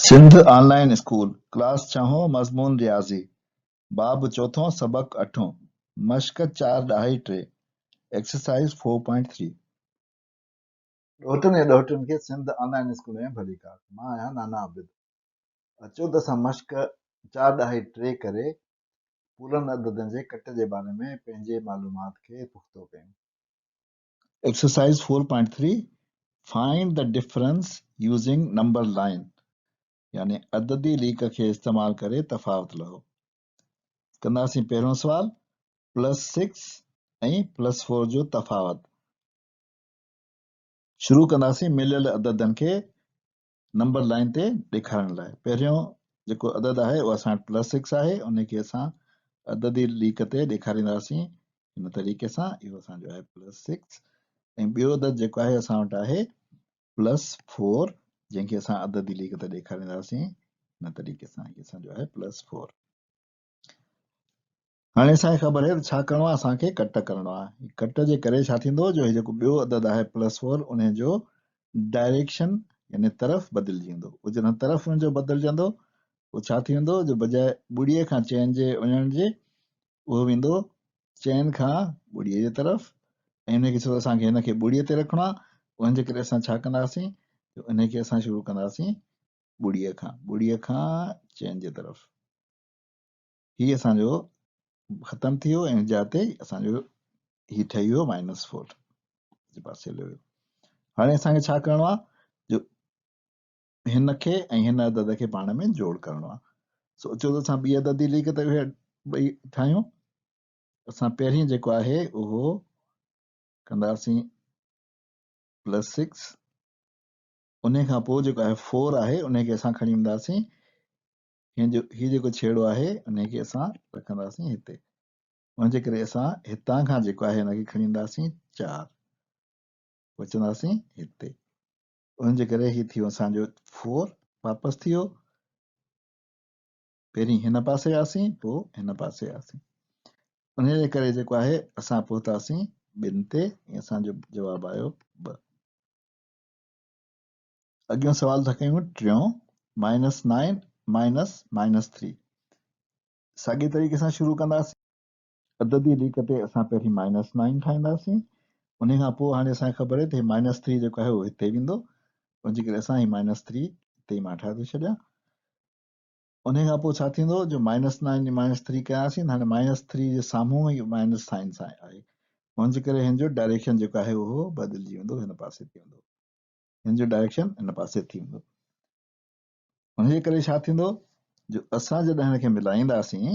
سنڌ آن line school, class ڇهون، مضمون رياضي، باب چوٿون، سبق اٺون، مشق چار ڏهائي ٽي، Exercise 4.3. ڏوهٽن ۽ ڏوهٽين کي سنڌ آن لائين اسڪول ۾ ڀليڪار. مان آهيان نانا عابد. اچو ته اسان مشق چار ڏهائي ٽي ڪري پورن عددن جي ڪٽ جي باري ۾ پنهنجي معلومات کي پختو ڪيون. Exercise 4.3 Find the difference using number line يعني عددي ليڪ کي استعمال ڪري تفاوت لهو. ڪنداسين پهريون سوال پلس سڪس ۽ پلس فور جو تفاوت. شروع ڪنداسين مليل عددن کي نمبر لائين تي ڏيکارڻ لاء پهريون جيڪو عدد آهي اهو اسان وٽ پلس سڪس آهي ان کي اسان عددي ليڪ تي ڏيکارينداسين هن طريقي سان اهو اسان جو آهي پلس سڪس ۽ ٻيو عدد جيڪو آهي اسان وٽ آهي پلس فور جنهن کي اسان عددي ليڪ تي ڏيکارينداسين هن طريقي سان هي اسان جو آهي پلس فور. هاڻي اسان کي خبر آهي ته ڇا ڪرڻو آهي اسان کي ڪٽ ڪرڻو آهي ڪٽ جي ڪري ڇا ٿيندو جو هي جيڪو ٻيو عدد آهي پلس فور ان جو ڊائريڪشن يعني طرف بدلجي ويندو اهو جڏهن طرف ان جو بدلجندو اهو ڇا ٿي ويندو جو بجاء ٻڙي کان چئن جي وڃڻ جي اهو ويندو چئن کان ٻڙي جي طرف ۽ ان کي ڇو اسان کي هن کي ٻڙي تي رکڻو آهي ان جي ڪري اسان ڇا ڪنداسين جو ان کي اسان شروع ڪنداسين ٻڙي کان ٻڙي کان چئن جي طرف هي اسان جو ختم ٿي ويو ۽ جاء تي اسان جو هي ٺهي ويو مائنس فور جي پاسي هليو ويو. هاڻي اسان کي ڇا ڪرڻو آهي جو هن کي ۽ هن عدد کي پاڻ ۾ جوڙ ڪرڻو آهي. سو اچو ته اسان ٻي عددي ليڪ ته اهي ٻئي ٺاهيون. اسان پهرين جيڪو آهي اهو ڪنداسين پلس سڪس ان کان پوء جيڪو آهي فور آهي ان کي اسان کڻي اينداسين هن جو هي جيڪو ڇيڙو آهي ان کي اسان رکنداسين هتي ان جي ڪري اسان هتان کان جيڪو آهي ان کي کڻي اينداسين 4 پهچنداسين هتي ان جي ڪري هي ٿيو اسان جو 4 واپس ٿي ويو پهرين هن پاسي آياسين پوء هن پاسي آياسين ان جي ڪري جيڪو آهي اسان پهتاسين ٻن تي ۽ اسان جو جواب آيو 2. اڳيون سوال ٿا ڪيون ٽيون minus nine minus minus three ساڳي طريقي سان شروع ڪنداسين. عددي ليڪ تي اسان پهرين مائنس نائن ٺاهينداسين ان کان پوء هاڻي اسان کي خبر آهي ته هي مائنس ٿري جيڪو آهي اهو هتي ويندو ان جي ڪري اسان هي مائنس ٿري هتي ئي مان ٺاهي ٿو ڇڏيان ان کان پوء ڇا ٿيندو جو مائنس نائن جي مائنس ٿري ڪياسين هاڻي مائنس ٿري جي سامهون هي مائنس سائن سان آهي ان جي ڪري هن جو ڊائريڪشن جيڪو آهي اهو بدلجي ويندو هن پاسي ٿي ويندو هن جو ڊائريڪشن هن پاسي ٿي ويندو. ان جي ڪري ڇا ٿيندو جو اسان جڏهن هن کي ملائينداسين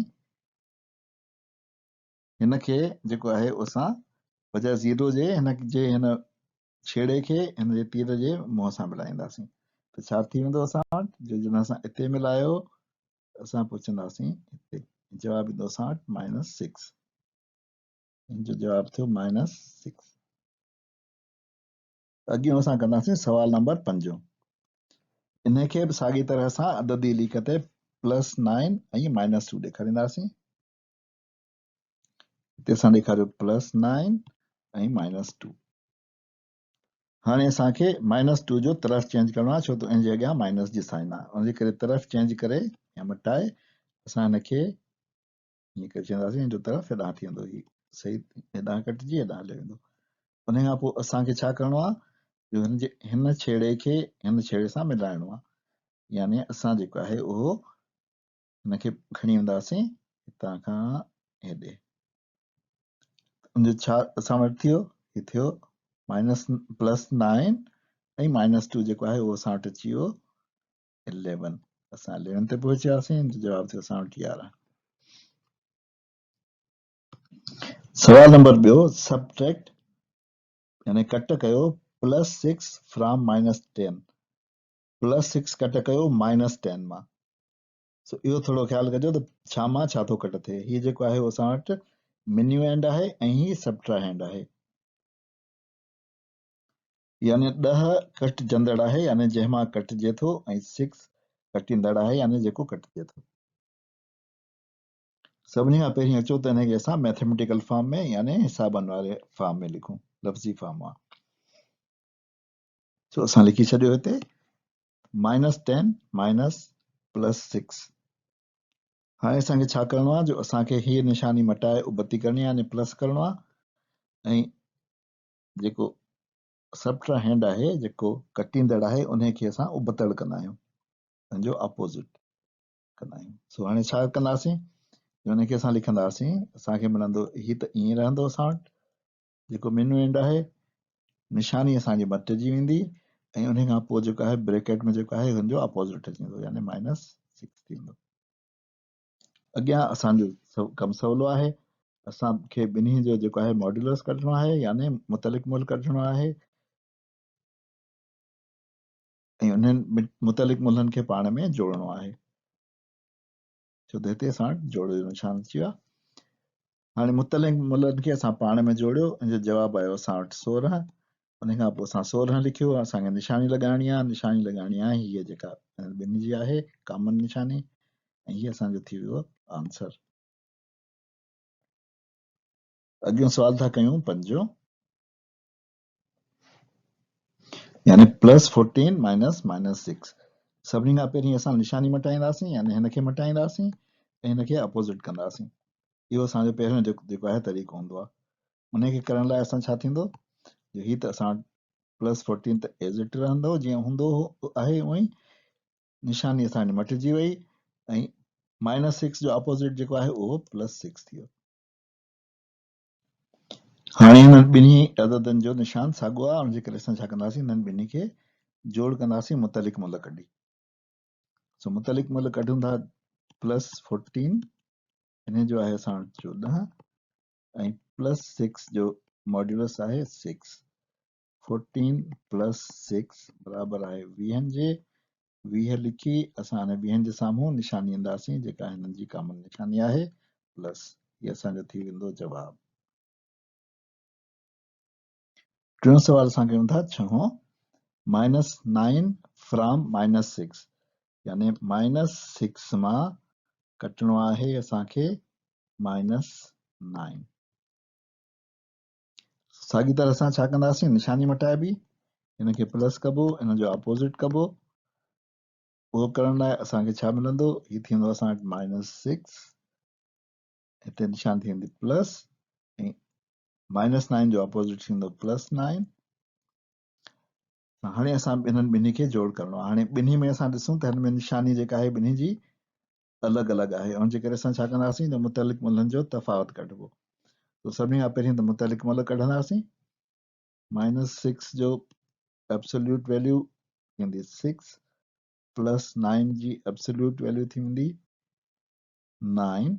هن کي جيڪو آهي اسان بجاء زيرو جي هن جي هن ڇيڙي کي هن جي تير جي منهن سان ملائينداسين ته ڇا ٿي ويندو اسان وٽ جو جڏهن اسان اتي ملايو اسان پهچنداسين هتي جواب ايندو اسان وٽ مائنس سڪس هن جو جواب ٿيو مائنس سڪس. اڳيون اسان ڪنداسين سوال نمبر پنجون. انهي کي به ساڳي طرح سان عددي ليڪ تي پلس نائن ۽ مائنس ٽو ڏيکارينداسين. هتي اسان ڏيکاريو پلس نائن ۽ مائنس ٽو. هاڻي اسان کي مائنس ٽو جو طرف چينج ڪرڻو آهي ڇو ته ان جي اڳيان مائنس جي سائن آهي ان جي ڪري طرف چينج ڪري يا مٽائي اسان هن کي ائين ڪري چونداسين هن جو طرف هيڏانهن ٿي ويندو هي صحيح هيڏانهن ڪٽجي هيڏانهن هليو ويندو ان کان پوء اسان کي ڇا ڪرڻو آهي جو هن جي هن ڇيڙي کي هن ڇيڙي سان ملائڻو آهي يعني اسان جيڪو آهي اهو هن کي کڻي وينداسين هتان کان هيڏي ان جو ڇا اسان وٽ ٿيو هي ٿيو minus plus nine ۽ minus two جيڪو آهي اهو اسان وٽ اچي ويو 11 اسان 11 تي پهچياسين ان جو جواب ٿيو اسان وٽ 11. سوال نمبر ٻيو سبٽريڪٽ يعني ڪٽ ڪيو پلس 6 فرام مائنس 10 پلس 6 ڪٽ ڪيو مائنس 10 مان سو اهو ٿورو خيال ڪجو ته ڇا مان ڇا ٿو ڪٽ ٿئي هي جيڪو آهي اسان وٽ منيو اينڊ آهي ۽ هي سبٽراهينڊ آهي يعني ڏهه ڪٽجندڙ آهي يعني جنهن مان ڪٽجي ٿو ۽ سڪس ڪٽيندڙ آهي يعني جيڪو ڪٽجي ٿو. سڀني کان پهرين اچو ته ان کي اسان ميٿميٽيڪل فارم ۾ يعني حسابن واري فارم ۾ لکون، لفظي فارم مان. سو اسان لکي ڇڏيو هتي مائنس 10 مائنس پلس 6. هاڻي اسان کي ڇا ڪرڻو آهي جو اسان کي هيء نشاني مٽائي ابتي ڪرڻي آهي يعني پلس ڪرڻو آهي ۽ جيڪو سبٽراهينڊ آهي جيڪو ڪٽيندڙ آهي انهي کي اسان ابتڙ ڪندا آهيون ان جو اپوزٽ ڪندا آهيون. سو هاڻي ڇا ڪنداسين جو ان کي اسان لکنداسين اسان کي ملندو هي ته ائين رهندو اسان وٽ جيڪو مينو اينڊ آهي نشاني اسان جي مٽجي ويندي ۽ ان کان پوء جيڪو آهي بريڪيٽ ۾ جيڪو آهي ان جو اپوزٽ اچي ويندو يعني مائنس 6 ٿيندو. اڳيان اسان جو ڪم سولو آهي، اسان کي ٻنهي جو جيڪو آهي ماڊيولس ڪڍڻو آهي يعني متعلق ملهه ڪڍڻو آهي ۽ انهن متعلق ملهن کي پاڻ ۾ جوڙڻو آهي ڇو ته هتي اسان جوڙ جو نشان اچي ويو آهي. هاڻي متعلق ملهن کي اسان پاڻ ۾ جوڙيو ان جو جواب آيو اسان وٽ 16. ان کان پوء اسان 16 لکيو، اسان کي نشاني لڳائڻي آهي، نشاني لڳائڻي آهي هيء جيڪا ٻنهي جي آهي ڪامن نشاني ۽ هي اسان جو ٿي ويو آنسر. اڳيون سوال ٿا ڪيون پنجون يعني پلس 14 مائنس مائنس 6. سڀني کان پهرين اسان نشاني مٽائينداسين يعني هن کي مٽائينداسين ۽ هن کي اپوزٽ ڪنداسين. اهو اسان جو پهريون جيڪو آهي طريقو هوندو آهي. ان کي ڪرڻ لاء اسان ڇا ٿيندو جو هي ته اسان پلس 14 ته ايز it رهندو جيئن هوندو آهي اونئي نشاني اسان جي مٽجي وئي ۽ مائنس 6 جو اپوزٽ جيڪو آهي اهو پلس 6 ٿي ويو. هاڻي هنن ٻنهي عددن جو نشان ساڳيو آهي ان جي ڪري اسان ڇا ڪنداسين هنن ٻنهي کي جوڙ ڪنداسين متعلق ملهه ڪڍي. سو متعلق ملهه ڪڍون ٿا پلس 14 انهي جو آهي اسان وٽ 14 ۽ پلس 6 جو ماڊيولس آهي 6. 14 پلس 6 برابر آهي ويهن جي. 20 لکي اسان هن ويهن جي سامهون نشاني اينداسين جيڪا هنن جي ڪامن نشاني آهي پلس. هي اسان جو ٿي ويندو جواب. ٽيون سوال اسان ڪيون ٿا ڇهون مائنس 9 فرام مائنس 6 يعني مائنس 6 مان ڪٽڻو آهي اسان کي مائنس 9. ساڳي طرح سان ڇا ڪنداسين نشاني مٽائبي هن کي پلس ڪبو ان جو اپوزٽ ڪبو. اهو ڪرڻ لاء اسان کي ڇا ملندو هي ٿيندو اسان وٽ مائنس 6 هتي نشان ٿيندي پلس ۽ مائنس 9 جو اپوزٽ ٿيندو پلس 9. هاڻي اسان انهن ٻنهي کي جوڙ ڪرڻو آهي. هاڻي ٻنهي ۾ اسان ڏسون ته هن ۾ نشاني جيڪا آهي ٻنهي جي الڳ الڳ آهي ان جي ڪري اسان ڇا ڪنداسين ته متعلق ملهن جو تفاوت ڪڍبو. تو سڀني کان پهرين ته متعلق ملهه ڪڍنداسين. مائنس 6 جو ابسوليوٽ ويليو ٿيندي 6 پلس 9 جي ابسوليوٽ ويليو ٿيندي 9.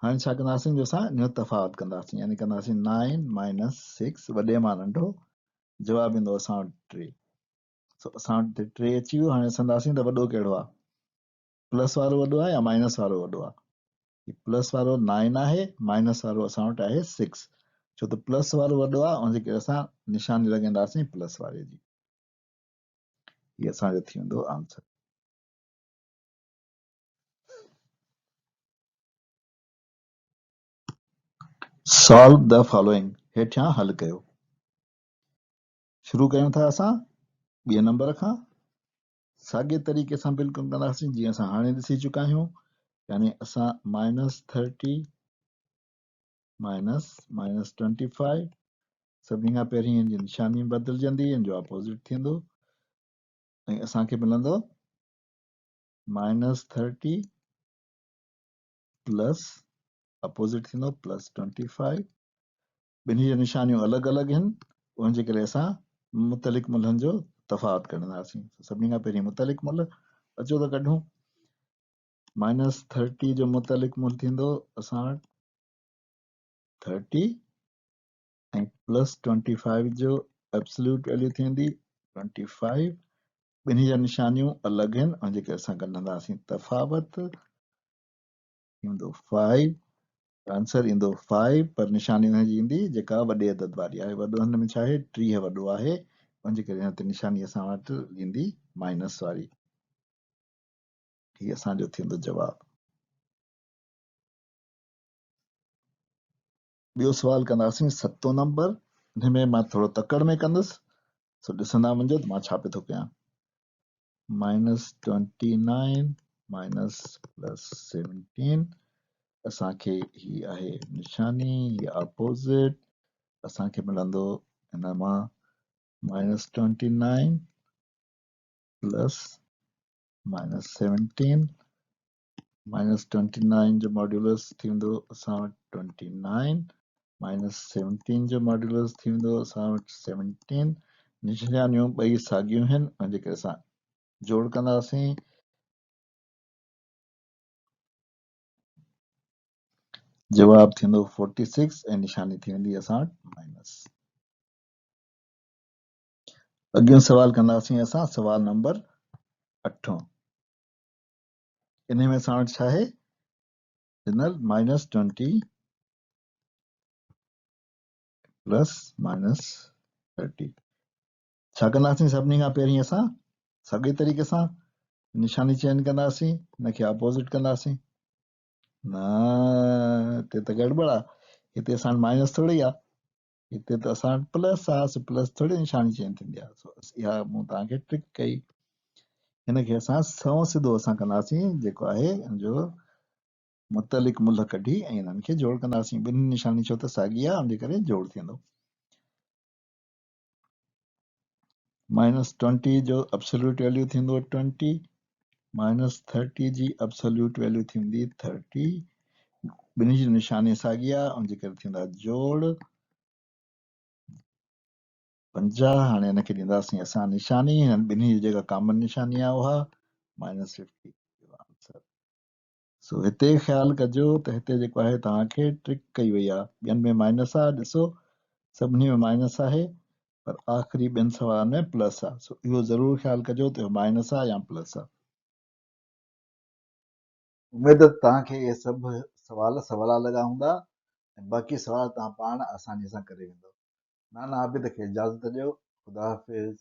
هاڻي ڇا ڪنداسين جو اسان ان جو تفاوت ڪنداسين يعني ڪنداسين 9 مائنس 6 وڏي مان ننڍو جواب ايندو اسان وٽ 3. سو اسان وٽ 3 اچي ويو. هاڻي ڏسنداسين ته وڏو ڪهڙو آهي، پلس وارو وڏو آهي يا مائنس وارو وڏو آهي. هي پلس وارو 9 آهي، مائنس وارو اسان وٽ آهي 6. ڇو ته پلس وارو وڏو آهي ان جي ڪري اسان نشاني لڳائينداسين پلس واري جي. هي اسان جو ٿي ويندو آنسر. سالو the following هيٺيان حل ڪيو. شروع ڪيون ٿا اسان ٻئي نمبر کان. ساڳئي طريقي سان بلڪل ڪنداسين جيئن اسان هاڻي ڏسي چڪا آهيون يعني اسان مائنس 30 مائنس مائنس 25 سڀني کان پهرين هن جي نشاني بدلجندي هن جو اپوزٽ ٿيندو ۽ اسان کي ملندو مائنس 30 پلس اپوزٽ ٿيندو پلس 25. ٻنهي جون نشانيون الڳ الڳ آهن ان جي ڪري اسان متعلق ملهن جو تفاوت ڪڍنداسين. سڀني کان پهرين متعلق ملهه اچو ته ڪڍون. مائنس 30 جو متعلق ملهه ٿيندو اسان وٽ 30 ۽ پلس 25 جو ابسوليوٽ ويليو ٿيندي 25. ٻنهي جا نشانيون الڳ آهن ان جي ڪري اسان ڪڍنداسين تفاوت ٿيندو 5. آنسر ايندو 5 پر نشاني ان جي ايندي جيڪا وڏي عدد واري آهي. وڏو هن ۾ ڇا آهي 30 وڏو آهي ان جي ڪري هن تي نشاني اسان وٽ ايندي مائنس واري. هي اسان جو ٿيندو جواب. ٻيو سوال ڪنداسين ستون نمبر. ان ۾ مان ٿورو تڪڙ ۾ ڪندس سو ڏسندا وڃجو ته مان ڇا پيو ٿو ڪيان. Minus 29 minus plus 17 اسان کي هي آهي نشاني هي اپوزٽ اسان کي ملندو ان مان مائنس 29 پلس مائنس 17 مائنس 29 جو ماڊيولس ٿيندو اسان وٽ 29 مائنس 17 جو ماڊيولس ٿيندو اسان وٽ 17. نشانيون ٻئي ساڳيون آهن ان جي ڪري اسان جوڙ ڪنداسين. جواب ٿيندو 46 ۽ نشاني ٿي ويندي اسان وٽ مائنس. اڳيون سوال ڪنداسين اسان سوال نمبر اٺون. انهي ۾ اسان وٽ ڇا آهي؟ ڏنل مائنس 20 پلس مائنس 30. ڇا ڪنداسين؟ سڀني کان پهرين اسان ساڳئي طريقي سان نشاني چينج ڪنداسين، ان کي اپوزٽ ڪنداسين. نه، هتي ته گڙٻڙ آ، هتي اسان وٽ مائنس ٿوري آ، هتي ته اسان وٽ پلس آ، سو پلس ٿوري نشاني چينج ٿيندي آ. سو اها مون توهان کي ٽرڪ ڪئي. هن کي اسان سنئون سڌو اسان ڪنداسين، جيڪو آهي ان جو متعلق ملهه ڪڍي ۽ انهن کي جوڙ ڪنداسين. ٻنهي نشاني ڇو ته ساڳي آ، ان جي ڪري جوڙ ٿيندو. مائنس 20 جو ابسوليوٽ ويليو ٿيندو 20، مائنس 30 جي ابسوليوٽ ويليو ٿيندي 30. ٻنهي جي نشاني ساڳي آ، ان جي ڪري ٿيندا جوڙ 50. هاڻي ان کي ڏينداسين اسان نشاني، هنن ٻنهي جي جيڪا ڪامن نشاني آ اها مائنس 50 آنسر. سو هتي خيال ڪجو ته هتي جيڪو آهي توهان کي ٽرڪ ڪئي وئي آهي. ٻين ۾ مائنس آهي، ڏسو سڀني ۾ مائنس آهي پر آخري ٻن سوالن ۾ پلس آهي. سو اهو ضرور خيال ڪجو ته اهو مائنس آهي يا پلس آهي. اميد ته توهان کي اهي سڀ سوال سولا لڳا هوندا ۽ باقي سوال توهان پاڻ آساني سان ڪري ويندو. نانا عابد کي اجازت ڏيو. خدا حافظ.